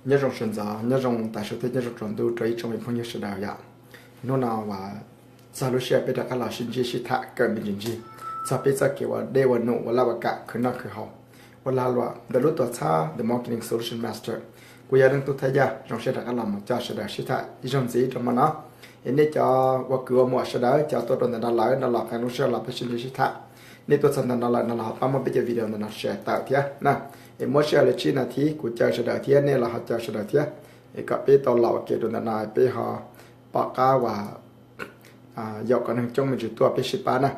Nyob zoo sawv ntxov, nyob zoo tav su thiab nyob zoo tsaus ntuj rau ib tsoom me phooj ywg sawv daws yom. Hnub no uas txog lub sij hawm peb rov qab los sib ntsib sib tham kawm me ntsis ntsis txog peb txoj kev ua dej ua num, ua laj ua kam, khwv noj khwv haus, ua lag luam ntawm lub tuam txhab The Marketing Solution Master. Kuv yog Leej Tub Thaj Yaj, zoo siab rov qab los mus coj sawv daws sib tham ib zaug ntxiv rau hmo no. Es nej cov ua kwv ua muam sawv daws, cov tuaj rau ntawm no lawm no los qee lub sij hawm los peb sib ntsib sib tham. Nej tuaj txog ntawm no lawm no los ho pab muab peb cov video ntawm no share tawm thiab na. Es muab share li tsib nas this, kuv caw sawv daws thiab nej los ho caw sawv daws thiab, es kom peb tau los ua ke rau ntawm no peb ho pom qab uas yaum kom neeg coob me ntsis tuaj peb sib pab na.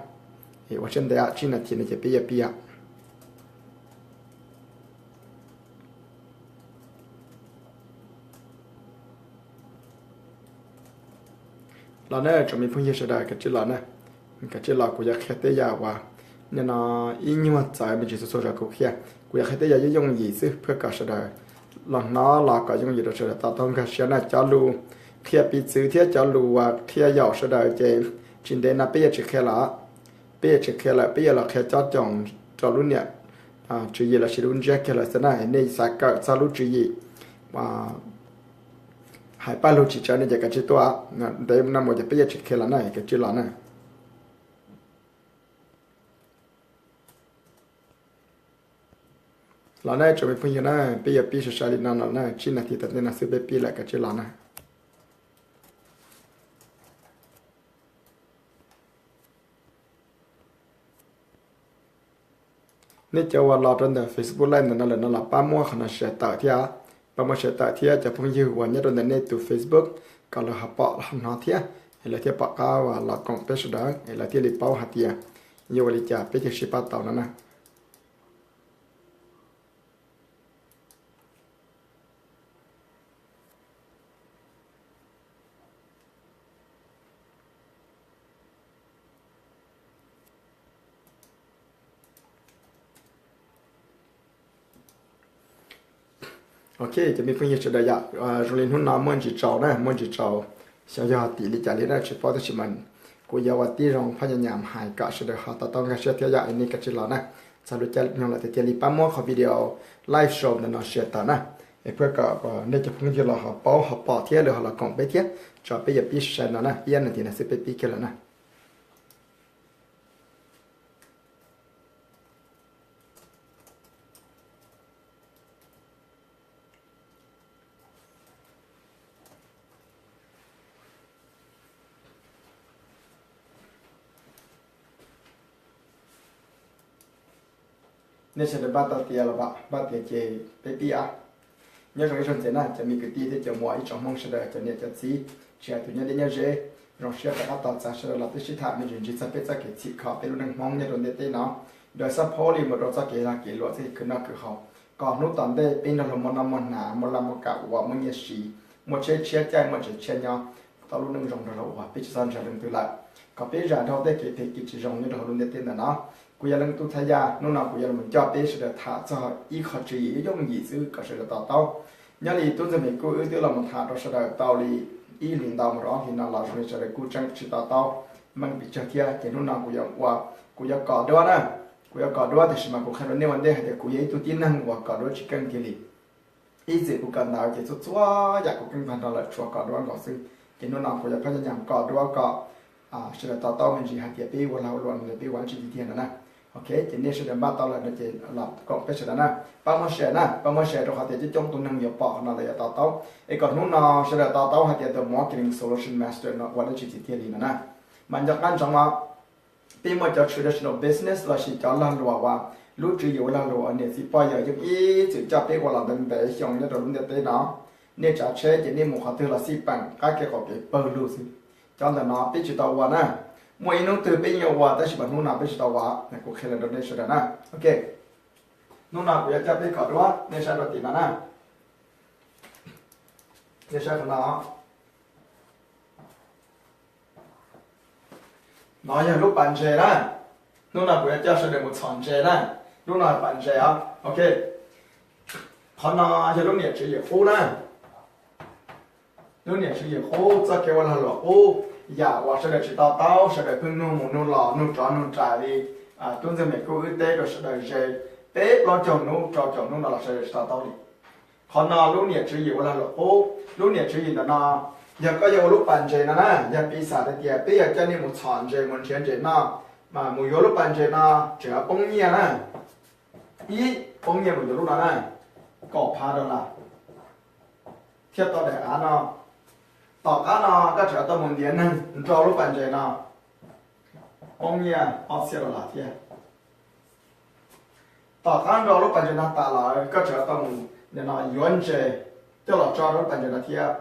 Es ua siab ntev tsib nas this no ces peb yuav pib. Los na tsoom me phooj ywg sawv daws, kav tsij los na. Kav tsij los, kuv yuav qhia tej yam uas nim no ib nyuag txawv me ntsis txhua txhua zaus kuv qhia. Kuv yuav qhia tej yam yooj yooj yim xwb, pab kom sawv daws los hnov los kom yooj yim rau sawv daws to taub nkag siab na. Cov lus qhia piv txwv thiab cov lus uas qhia yaum sawv daws ces tsis ntev no peb yuav tsis qhia lawm. Peb yuav tsis qhia lawm, peb yuav los qhia cob coos rau lub niam tswv yim lossis lub ntsiab kiag lawm xwb na. Nej xav kawm txog lub tswv yim hais paj lug tsis tsawv no ces kav tsij tuaj. Ntev no mus ces peb yuav tsis qhia lawm na, kav tsij los na. Los na tsoom me phooj ywg na, peb yuav pib sai sai li no no na, tsib nas this tom ntej no xwb peb pib lawm, kav tsij los na. Nej cov uas los rau ntawm Facebook Live ntawm no lawm no los pab muab qhov no share tawm thiab, pab muab share tawm thiab cov phooj ywg uas nyob rau ntawm nej tus Facebook kom lawv ho pom ho hnov thiab, es lawv thiaj pom qab uas los koom peb sawv daws es lawv thiaj li paub hais tias yuav ua li cas peb thiaj sib pab tau no na. Ok, cov me phooj ywg sawv daws yom, zoo li hnub no muaj ntsis tsaus na, muaj ntsis tsaus, xyov yog tim li cas li na tsis paub, tab sis mas kuv yuav ua tib zoo phaj nyam nyam hais kom sawv daws ho to taub nkag siab thiab yom. Nej kav tsij los na, txog lub caij nyoog lawm tiag tiag li pab muab qhov video live show ntawm no share tawm na, es pab kom nej cov phooj ywg los ho paub ho pom thiab lawv ho los koom peb thiab, tso peb yuav pib sai sai no na, ib ob nas this no xwb peb pib kiag lawm na. Nej sawv daws npaj tau tiav los, npaj tiav ces peb pib a. Nyob zoo ib zaug ntxiv na cov me kwv tij thiab cov muam ib tsoom Hmoob sawv daws, cov niam cov txiv, tsis hais tus nyob deb nyob ze, zoo siab rov qab tos txais sawv daws los peb sib tham me ntsis ntsis txog peb txoj kev txhim kho peb lub neej Hmoob nyob rau ntiaj teb no. Rau xab phaub li mus rau txoj kev lag kev luam, txoj kev khwv noj khwv haus, kom hnub tom ntej peb nrog luag muaj noj muaj hnav, muaj laj muaj kam ua, muaj nyiaj siv, muaj tsheb tshiab caij, muaj tsev tshiab nyob, tau lub neej zoo nrog luag ua, peb tsis txhob ntsia leej twg lawm, kom peb zam dhau tej kev phem kev tsis zoo nyob rau hauv lub ntiaj teb ntawm no. Kuv yog Leej Tub Thaj Yaj, hnub no kuv yuav los coj peb sawv daws tham txog ib qho tswv yim yooj yim xwb kom sawv daws to taub. Nyob li tub ntxawg Mem Kuj wb twb los mus tham rau sawv daws tau li ib hlis ntau mus rau ob hlis no los zoo li sawv daws kuj tseem tsis to taub meej pes tsawg thiab, ces hnub no kuv yuav ua, kuv yuav kom duab na. Kuv yuav kom duab, tiam sis mas kuv qhia rau nej ua ntej hais tias kuv yog ib tug tib neeg uas kom duab tsis keej kiag li. Ib txwm kuv kawm ntawv ces txhua txhua yam kuv keej tag nrho lawm, tshuav kom duab nkaus xwb. Ces hnub no kuv yuav phaj nyam nyam kom duab kom sawv daws to taub me ntsis hais tias peb ua lag ua luam no peb ua dab tsi tiag tiag no na. Ok, ces nej sawv daws npaj tau lawm no ces los koom peb sawv daws na. Pab muab share na, pab muab share rau qhov tias coob coob tus neeg yuav pom qhov no lawv yuav to taub, es kom hnub no sawv daws to taub hais tias The Marketing Solution Master no ua dab tsi tiag tiag li no na. Mas nco qab ntsoov os, peb muaj cov traditional business lossis cov lag luam uas lub tswv yim ua lag luam uas niam txiv poj yawm yeej ib txwm coj peb ua los ntev ntev xyoo nyob rau lub ntiaj teb no. Nej tsav tsheb ces nej mus qhov twg los xij peem qab kev qaum kev pawg lug xwb. Cov ntawm no peb tsis tau ua na. Muaj ib hnub twg peb yeej yuav ua tab sis mas hnub no peb tsis tau ua, kuv qhia los rau nej sawv daws na. Ok, hnub no kuv yuav coj peb kom duab, nej saib rau tim no na. Nej saib qhov no. No yog lub pas ntses na. Hnub no kuv yuav coj sawv daws mus txhom ntses na. Lub no pas ntses os. Ok. Qhov no yog lub niam tswv yim qub na. Lub niam tswv yim qub, txoj kev ua lag luam qub, yam uas sawv daws tsis to taub, sawv daws pheej nug mus nug los nug rov nug rais li. Tub ntxawg Mem Kuj wb teb rau sawv daws ze peb plaub caug hnub rau caum hnub no los sawv daws tsis to taub li. Qhov no lub niam tswv yim ua lag luam qub. Lub niam tswv yim ntawm no, yog koj yuav ua lub pas ntses no na, yog piv xam tias peb yog coj nej mus txhom ntses mus nrhiav ntses noj, mas mus yuav lub pas ntses no tseem yuav poob nyiaj na. Ib, poob nyiaj mus yuav lub no na, kaum phav dollar thiaj tau daim av no. Tom qab no koj tseem yuav tau mus ntiav neeg nrog lub pas ntses no, poob nyiaj ob txhiab dollar thiab. Tom qab nrog lub pas ntses no tas lawm koj tseem yuav tau mus nim no yuav ntses coj los tso rau lub pas ntses no thiab,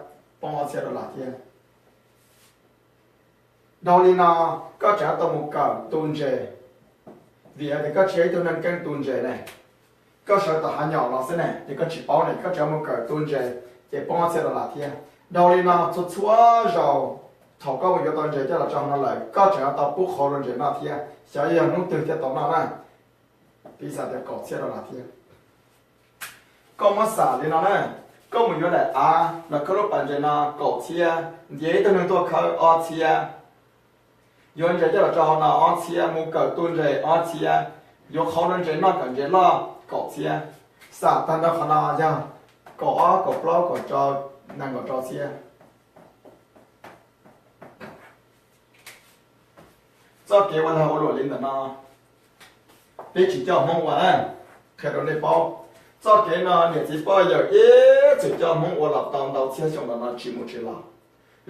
poob ob txhiab dollar thiab. Dhau li no, koj tseem yuav tau mus kawm tu ntses, vim hais tias koj tsis yog ib tug neeg keej tu ntses ne. Koj sawv tom hav nyom los xwb ne, ces koj tsis paub ne, koj tseem yuav mus kawm tu ntses, ces poob ob txhiab dollar thiab. Dhau li no txhua txhua zaus, thaum koj mus yuav tau ntses coj los tso hauv no lawm koj tseem yuav tau pub qhauv rau ntses noj thiab, xyov yog hnub twg thiaj tau noj na. Piv xam tias kaum txhiab dollar thiab. Koj muab xam li no na, koj mus yuav daim av los khawb lub pas ntses no kaum txhiab, ntiav ib tug neeg tuaj khawb ob txhiab, yuav ntses coj los tso hauv no ob txhiab, mus kawm tu ntses ob txhiab, yuav qhauv rau ntses noj kawm ntses loj kaum txhiab, xam tag nrho qhov no yog kaum ob kaum plaub kaum rau, nees nkaum rau txhiab. Txoj kev ua lag ua luam li ntawm no, peb tsis coj Hmoob ua na, qhia rau nej paub. Txoj kev no niam txiv poj yawm ib txwm coj Hmoob ua los tau ntau txhiab xyoo ntawm no tsis mus tsis los.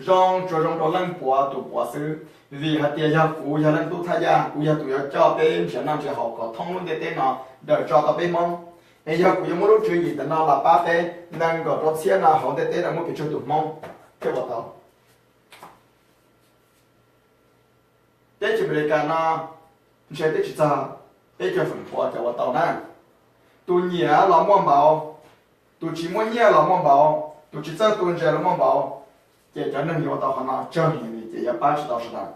Zoo tsuas zoo rau leej puav tus puav xwb, vim hais tias yog kuv yog leej tub thaj yaj, kuv yog tus yuav coj peb nrhiav noj nrhiav haus kom thoob lub ntiaj teb no daws tso tau peb Hmoob. Es yog kuv yuav muab lub tswv yim ntawm no los pab peb, nees nkaum rau txhiab no hauv ntiaj teb no muaj pes tsawg tus Hmoob thiaj ua tau. Teb chaws Amelikas no ntshe twb tsis txog peb caug feem pua cov ua tau na. Tus nyiam los muaj npaum, tus tsis muaj nyiaj los muaj npaum, tus tsis txawj tu ntses los muaj npaum, ces cov neeg yuav ua tau qhov no tsawg heev li ces yuav pab tsis tau sawv daws.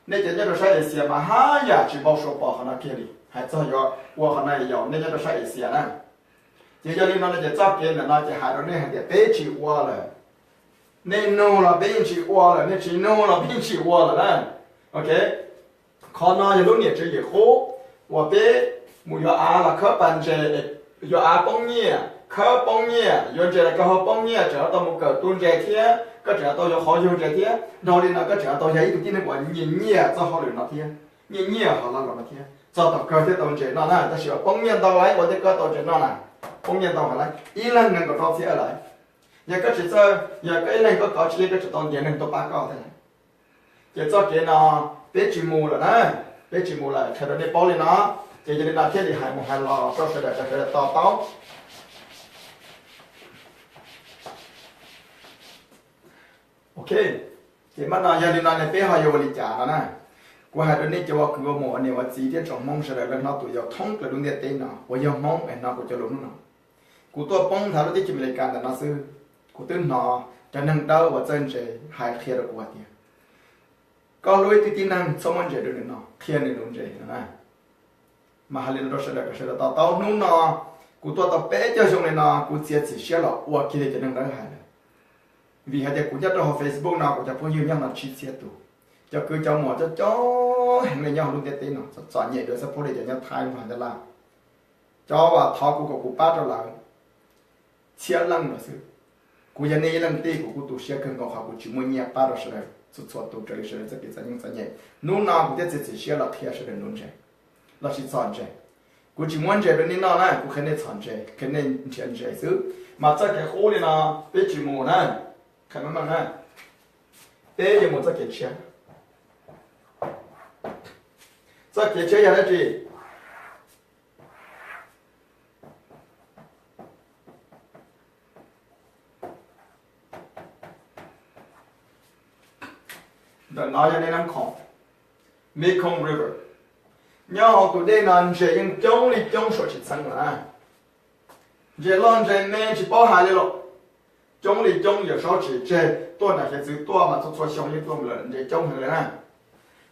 Nej cov nyob rau sab Asia mas haj yam tsis npau suav pom qhov no kiag li, hais txog yuav ua qhov no yaum nej nyob rau sab Asia na. Ces yog li no no ces txoj kev ntawm no ces hais rau nej hais tias peb tsis ua lawm. Nej nug los peb yeej tsis ua lawm, nej tsis nug los peb yeej tsis ua lawm na. Ok, qhov no yog lub niam tswv yim qub uas peb mus yuav av los khawb pas ntses, yuav av poob nyiaj, khawb poob nyiaj, yuav ntses los rau hauv poob nyiaj, tseem yuav tau mus kawm tu ntses thiab, koj tseem yuav tau yuav qhov yug ntses thiab. Dhau li no koj tseem yuav tau yog ib tug tib neeg uas nyiam nyiaj txoj hauj lwm no thiab, nyiam nyiaj hauv lag luam no thiab. Txog tom kawg thiaj tau ntses noj na, tab sis uas poob nyiaj ntau lawm uas thiaj koj tau ntses noj na, poob nyiaj ntau heev lawm, ib leeg nees nkaum rau txhiab lawm. Yog koj tsis txawj, yog koj ib leeg koj kov tsis yeej koj tseem tau ntiav neeg tuaj pab koj thiab. Ces txoj kev no peb tsis mus lawm na, peb tsis mus lawm, qhia rau nej paub li no. Ces yog li no thiaj li hais mus hais los rau sawv daws kom sawv daws to taub. Ok, ces mam no yog li no ne peb ho yuav ua li cas no na? Kuv hais rau nej cov ua kwv ua muam ua niam ua txiv thiab tsoom Hmoob sawv daws, leej no tus yau thoob plaws lub ntiaj teb no uas yog Hmoob es hnov kuv cov lus hnub no. Kuv tuaj poob nthav lub teb chaws Amelikas ntawm no xwb, kuv twb hnov cov neeg dawb uas txawj ntses hais qhia rau kuv hais tias koj hlub ib tug tib neeg txhob muab ntses rau nws noj, qhia nws nuv ntses no na. Mas hais li no rau sawv daws kom sawv daws to taub, hnub no kuv tuaj tau peb caug xyoo li no kuv txiav txim siab los ua kiag li cov neeg dawb hais lawm. Vim hais tias kuv nyob rau hauv Facebook no kuv cov phooj ywg nyob no tsib txhiab tus, cov kwv cov muam coob coob heev li nyob hauv lub ntiaj teb no, txom nyem dua xab phob li cov nyob Thaib Nplog Nyab Laj. Cov uas thov kuv kom kuv pab rau lawv txhiab leej lawm xwb. Kuv yog nej ib leej tij, kuv kuj tu siab kawg nkaus qhov kuv tsis muaj nyiaj pab rau sawv daws txhua txhua tus raws li sawv daws txoj kev txom nyem txom nyem. Hnub no kuv thiaj txiav txim siab los qhia sawv daws nuv ntses lossis txhom ntses. Kuv tsis muab ntses rau nej noj na, kuv qhia nej txhom ntses, qhia nej nrhiav ntses xwb. Mas txoj kev qub li no peb tsis mus na, qhia meej meej na, peb yuav mus txoj kev tshiab. Txoj kev tshiab yog dab tsi? Ntawm no yog nej nab khoom Mekong River. Nyob hauv tus dej no ntses yeej coob li coob suav tsis txheeb lawm na. Ntses loj ntses me tsis paub hais li los, coob li coob, yawm saub tsis tseg, tuaj nram hiav txwv tuaj mas txhua txhua xyoo yeej tuaj lawm, ntses coob heev li na.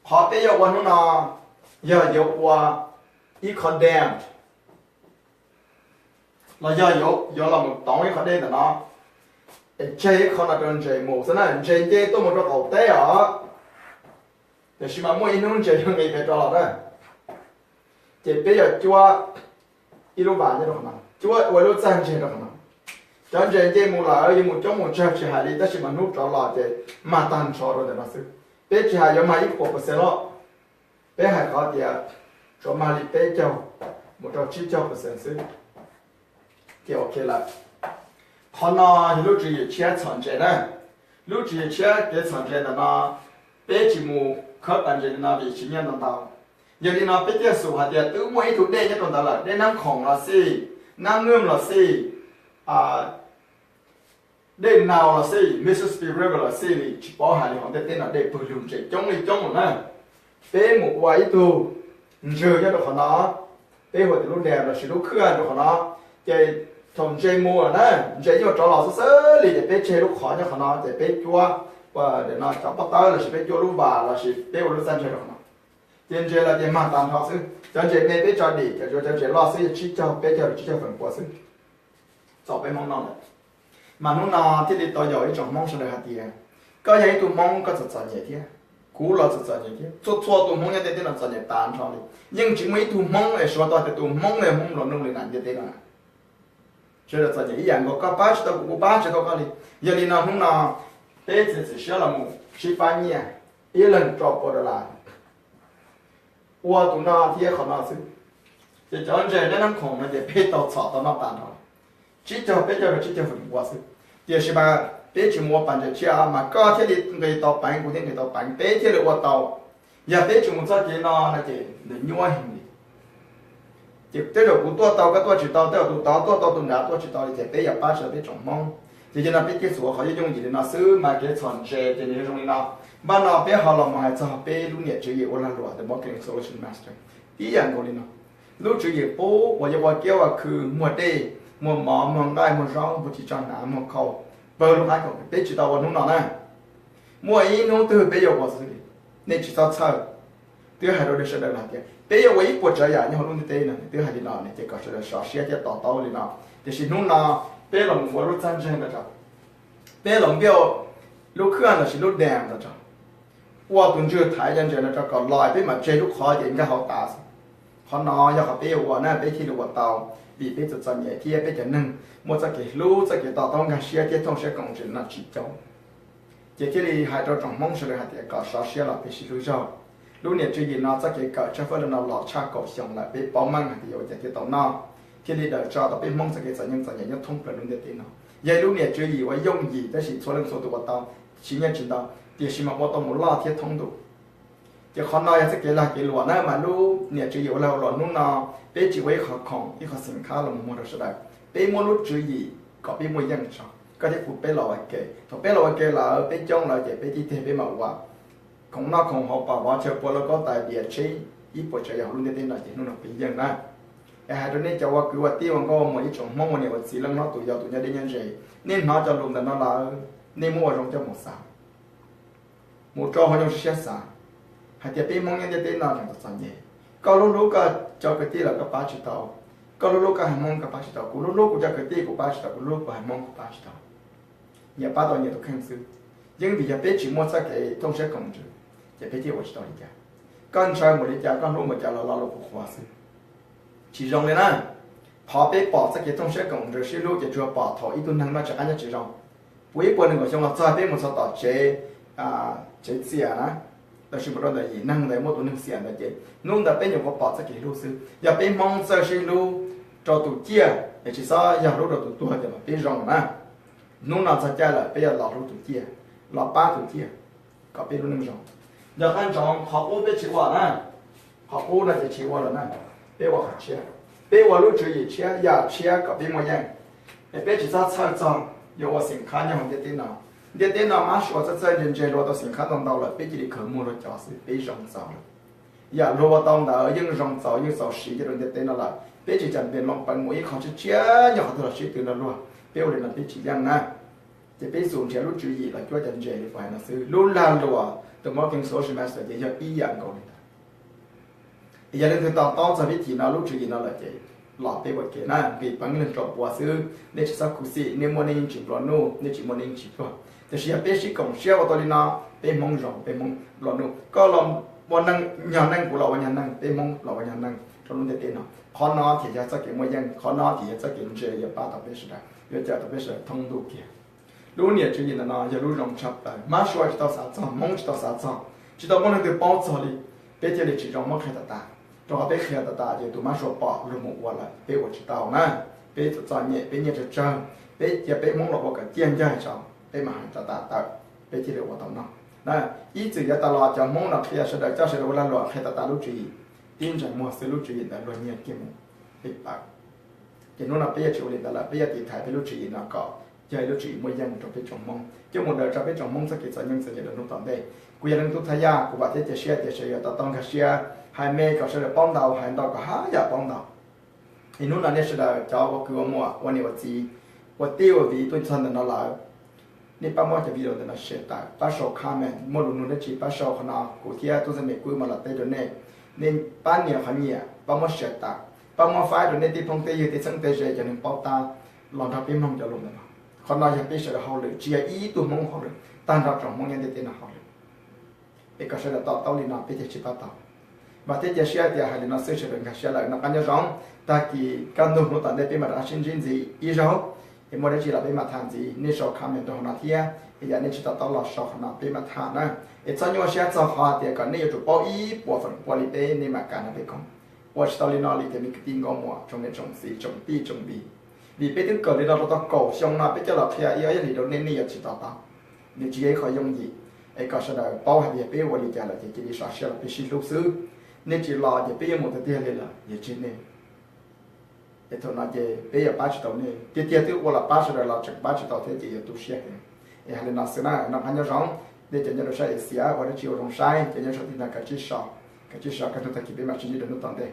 Qhov peb yuav ua hnub no yog yuav ua ib qho dam los yog yuav los mus toov ib qho dej ntawm no, es tseg ib qho no rau ntses mus xwb na, ntses nce tuaj mus rau qaum teb os. Tiam sis mas muaj ib hnub ntses yuav nqis pem rau los na, ces peb yuav cuab ib lub vas nyob rau qhov no, cuab ua ib lub txaj ntses rau qhov no. Cov ntses nce mus lawm yuav mus coob mus tsawg tsis hais li, tab sis mas hnub rov los ces mag tag nrho rau ntawm no xwb. Peb tsis hais yuav mag ib puas percent loj, peb hais qhov tias tsuas mag li peb caug mus rau tsib caug percent xwb. Ces ok lawm. Qhov no yog lub tswv yim tshiab txhom ntses na. Lub tswv yim tshiab kev txhom ntses ntawm no, peb tsis mus khawb pas ntses li no vim tsis nyiaj ntau ntau. Yog li no peb thiaj xum hais tias twb muaj ib tug dej nyob rau ntawd lawm, dej Nab Khoom los xij, Nab Nwm los xij, dej Nau los xij, Mississippi River los xij li, tsis paub hais li, hauv ntiaj teb no dej pawg lug ntses coob li coob lawm na. Peb mus ua ib tug ntswg nyob rau qhov no, peb hu tias lub dam los sis lub khwj rau qhov no, ces thaum ntses mus lawm na, ntses yuav rov los xwb xwb li ces peb tseg lub qhov nyob qhov no ces peb cuab, ua no cov pob tawb los sis peb cuab lub vas los sis peb ua lub txaj ntshai rau qhov no. Ces ntses los ces mag tas nrho xwb, cov ntses me peb tso dim, cov ntses loj xwb yog tsib caug, peb caug los tsib caug feem pua xwb. Txaus peb Hmoob noj lawm. Mas hnub no thiaj li tau yaum ib tsoom Hmoob sawv daws hais tias, koj yog ib tug Hmoob koj txom txom nyem thiab, kuv los txom txom nyem thiab, txhua txhua tus Hmoob nyob ntiaj teb no txom nyem tas nrho li. Yeej tsis muaj ib tug Hmoob es suav tau tias tus Hmoob no yog Hmoob nplua nuj li na ntiaj teb no. Sawv daws txom nyem ib yam nkaus, koj pab tsis tau kuv, kuv pab tsis tau koj li. Yog li no hnub no peb txiav txim siab los mus sib pab nyiaj, ib leeg rau pua dollar, ua tus no thiab qhov no xwb. Ces cov ntses nab nab khoom no ces peb tau txhom tau noj tas nrho, tsib caug peb caug rau tsib caug feem pua xwb. Tiam sis mas peb tsis mus ua pas ntses tshiab mas koj thiaj li nqis tau peev, kuv thiaj nqis tau peev, peb thiaj li ua tau. Yog peb tsis mus txoj kev no no ces nws nyuaj heev li. Ces tej zaum kuv tuaj tau koj tuaj tsis tau, tej zaum tus tod tuaj tau tus nrad tuaj tsis tau li, ces peb yuav pab tsis tau peb tsoom Hmoob. Ces yog no peb thiaj xav ua qhov yooj yooj yim li no xwb mas kev txhom ntses ces nws yuav zoo li no. Npaj no peb ho los mus hais txog peb lub niam tswv yim ua lag luam The Morgan Solution Master tib yam nkaus li no. Lub tswv yim qub uas yuav ua kiab ua khw, muag dej, muag mov, muag nqaij, muag zaub, muag txiv tsav hnav, muag khau, pawg lub qab kaum peb tsis tau ua hnub no na. Muaj ib hnub twg peb yuav ua xwb li, nej tsis txhob txhawj. Twb hais rau sawv daws lawm tias peb yuav ua ib puas tsav yam nyob hauv lub ntiaj teb no, twb hais li no ne ces kom sawv daws sov siab thiab to taub li no. Tiam sis hnub no peb los mus ua lub txaj ntseeg ntawd tso, peb los npiaj lub khwj los sis lub dam ntawd tso, ua tus ntswg thaiv cov ntses no tso kom los peb mam tseg lub qhov ces nkag hauv tas xwb. Qhov no yog qhov peb yuav ua na peb thiaj li ua tau, vim peb txom txom nyem thiab peb cov neeg muaj txoj kev hlub txoj kev to taub nkag siab thiab thooj siab koom ntsis no tsis coob. Ces thiaj li hais rau tsoom Hmoob sawv daws hais tias kom sov siab los peb sib hlub zog. Lub niam tswv yim no txoj kev kawm tshaj fawb li no los tshaj kaum xyoo lawm peb paub meej hais tias yuav ua cas thiaj tau noj, thiaj li daws tso tau peb Hmoob txoj kev txom nyem txom nyem nyob thoob plaws lub ntiaj teb no. Yog ib lub niam tswv yim uas yooj yim tab sis txhua leej txhua tus ua tau, tsis nyiaj tsis ntau, tiam sis mas ua tau mus loj thiab thoob ntuj. Ces qhov no yog txoj kev lag kev luam na mas lub niam tswv yim ua lag ua luam hnub no peb tsis ua ib qho khoom ib qho xim khab los mus muag rau sawv daws, peb muab lub tswv yim kom peb muaj yeej tso, koj thiab kuv peb los ua ke, thaum peb los ua ke lawm peb coob lawm ces peb tib teg peb mam ua. Khoom noj khoom haus pam vov chaw pua lauj kaub tais diav tsheb ib puas tsav yam hauv lub ntiaj teb no ces hnub no peb yeej na. Es hais rau nej cov ua kwv ua tij ua nkauj ua muam ib tsoom Hmoob ua niam ua txiv leej hlob tus yau tus nyob deb nyob ze, nej hnov cov lus ntawm no lawm nej muab ua zoo coj mus xav, mus rau hauv ncoo siab xav hais tias peb Hmoob nyob ntiaj teb no tseem txom txom nyem. Koj hlub hlub koj cov kwv tij los koj pab tsis tau, koj hlub hlub koj haiv Hmoob koj pab tsis tau, kuv hlub hlub kuv cov kwv tij kuv pab tsis tau, kuv hlub hlub kuv haiv Hmoob kuv pab tsis tau. Nyias pab tau nyias tus kheej xwb. Yeej vim yog peb tsis muaj txoj kev thooj siab koom ntsws, ces peb thiaj ua tsis tau li cas. Koj ntshaw npaum li cas koj hlub npaum cas los lo lus qhuav qhuav xwb. Tsis zoo li na. Qhov peb pom txoj kev thooj siab koom ntsws sib hlub ces tsuas pom thaum ib tug neeg noj tsis qab nyob tsis zoo. Puv ib puas nees nkaum xyoo los txog peb mus txog tom tsev, tsev txias na, los sis mus rau ntawm yim neeg ntawd muaj tus neeg xiam ntawd ces hnub ntawd peb nyuam qhuav pom txoj kev hlub xwb. Yog peb Hmoob txawj sib hlub rau tus ciaj es tsis txhob yog hlub rau tus tuag ces mas peb zoo na. Hnub no txog caij lawm peb yuav los hlub tus ciaj, los pab tus ciaj kom peb lub neej zoo. Yog qab ntsoov qhov qub peb tsis ua na, qhov qub no ces tsis ua lawm na, peb ua qhov tshiab, peb ua lub tswv yim tshiab yam tshiab kom peb muaj yeej. Es peb tsis txhob txhawj txog yuav ua xeem khab nyob hauv ntiaj teb no. Ntiaj teb no mab sua txawj txawj ntse ntse luag tau xeem khab ntau ntau lawm peb cia li khaws muag luag cov xwb peb zoo txaus lawm. Yam luag ua tau ntawd yeej zoo txaus yeej txaus siv nyob rau ntiaj teb no lawm, peb tsis cam npes loo peev mus ib qho tshiab tshiab nyob qhov twg los sib tw nrog luag. Peb ua li no peb tsis yeej na. Ces peb xub nrhiav lub tswv yim los cuab cov ntses li kuv hais no xwb. Lub lag luam tus Morgan Social Master ces yog ib yam nkaus li ntawd. Yog leej twg to taub txog vib thim no lub tswv yim no lawm ces los peb ua ke na, nqis peev leej rau pua xwb, nej tsis txhob khuv xim, nej muaj nej yeej tsis nplua nuj, nej tsis muaj nej yeej tsis pluag. Tiam sis yog peb sib koom siab ua tau li no, peb Hmoob zoo, peb Hmoob nplua nuj. Koj los ua neeg nyog neeg, kuv los ua nyog neeg, peb Hmoob los ua nyog neeg. rau lub ntiaj teb no. Qhov no ces yog txoj kev muaj yeej, qhov no ces yog txoj kev ntse yuav pab tau peb sawv daws, yuav cawm tau peb sawv daws thoob ntuj kiag. Lub niam tswv yim ntawm no yog lub zoo tshaj plaws, Mab Suav tsis tau xav txog, Hmoob tsis tau xav txog, tsis tau muaj leej twg paub txog li, peb thiaj li tsis zoo muab qhia tas tas. Rau qhov peb qhia tas tas ces tus Mab Suav pom luag mus ua lawm, peb ua tsis tau na. Peb txom txom nyem, peb nyiaj tsawg tsawg, peb cia peb Hmoob los ua kom ciaj ncaj tso, peb mam hais tas tas tawm, peb thiaj li ua tau no. Na, ib txwm yav tas los cov Hmoob no qhia sawv daws, coj sawv daws ua lag luam qhia tas tas lub tswv yim, tib ntsais muag xwb lub tswv yim ntawd luag nyiag kiag mus peb pawg. Ces hnub no peb yuav tsis ua li ntawd lawm, peb yuav tiv thaiv peb lub tswv yim no kom yog ib lub tswv yim muaj yeej rau peb tsoom Hmoob, coj mus daws tso peb tsoom Hmoob txoj kev txom nyem txom nyem rau hnub tom ntej. Kuv yog leej tub thaj yaj, kuv vam thiab cia siab tias sawv daws yuav to taub nkag siab, hais me kom sawv daws paub ntau, hais ntau kom haj yam paub ntau. Es hnub no nej sawv daws cov ua kwv ua muam, ua niam ua txiv, ua tij ua viv tuaj txog ntawm no lawm, nej pab muab cov video ntawm no share tawm, pab sau comment, muaj lus nug dab tsi pab sau qhov no, kuv thiab tub ntxawg Mem Kuj mam los teb rau nej. Nej pab nias qhov nyiam, pab muab share tawm, pab muab faib rau nej tej phooj tej ywg, tej txheeb tej ze, cov neeg paub tab los nrog peb mloog cov lus ntawm no. Qhov no yog peb sawv daws hauj lwm, tsis yog ib tug Hmoob hauj lwm, tag nrho tsoom Hmoob nyob ntiaj teb no hauj lwm. Es kom sawv daws to taub li no peb thiaj tsis pab tau. Vam thiab cia siab tias hais li no xwb sawv daws nkag siab lawm, noj qab nyob zoo. Tag kis kaj ntug hnub tom ntej peb mam rov qab sib ntsib ntxiv ib zaug. Es muaj dab tsi los peb mam tham ntxiv, nej sau comment rau hauv no thiab, es yam nej tsis to taub los sau qhov no peb mam tham na. Es txhob nyuaj siab txog qhov tias kom nej yuav tsum paub ib puas feem pua li peb, nej mam kam nrog peb koom. Ua tsis tau li no li ces me kwv tij nkauj muam, tsoom niam tsoom txiv, tsoom tij tsoom viv, vim peb twb kawm li no rau tau kaum xyoo no, peb coj los qhia ib ob yam li rau nej, nej yuav tsis to taub. Nws tsis yog ib qho yooj yim. Es kom sawv daws paub hais tias peb ua li cas lawm ces cia li sov siab los peb sib hlub xwb. Nej tsis los ces peb yuav mus tiag tiag li lawm, yog tsis nej. Es thaum no ces peb yuav pab tsis tau nej, tiag tiag twb ua los pab sawv daws los tseem pab tsis tau thiab ces yuav tu siab heev. Es hais li no xwb na, noj qab nyob zoo. Nej cov nyob rau sab Asia ua dab tsi ua zoo saib, cov nyob saum tib ntag kav tsij so, kav tsij so, kaj ntug tag kis peb mam sib ntsib rau hnub tom ntej.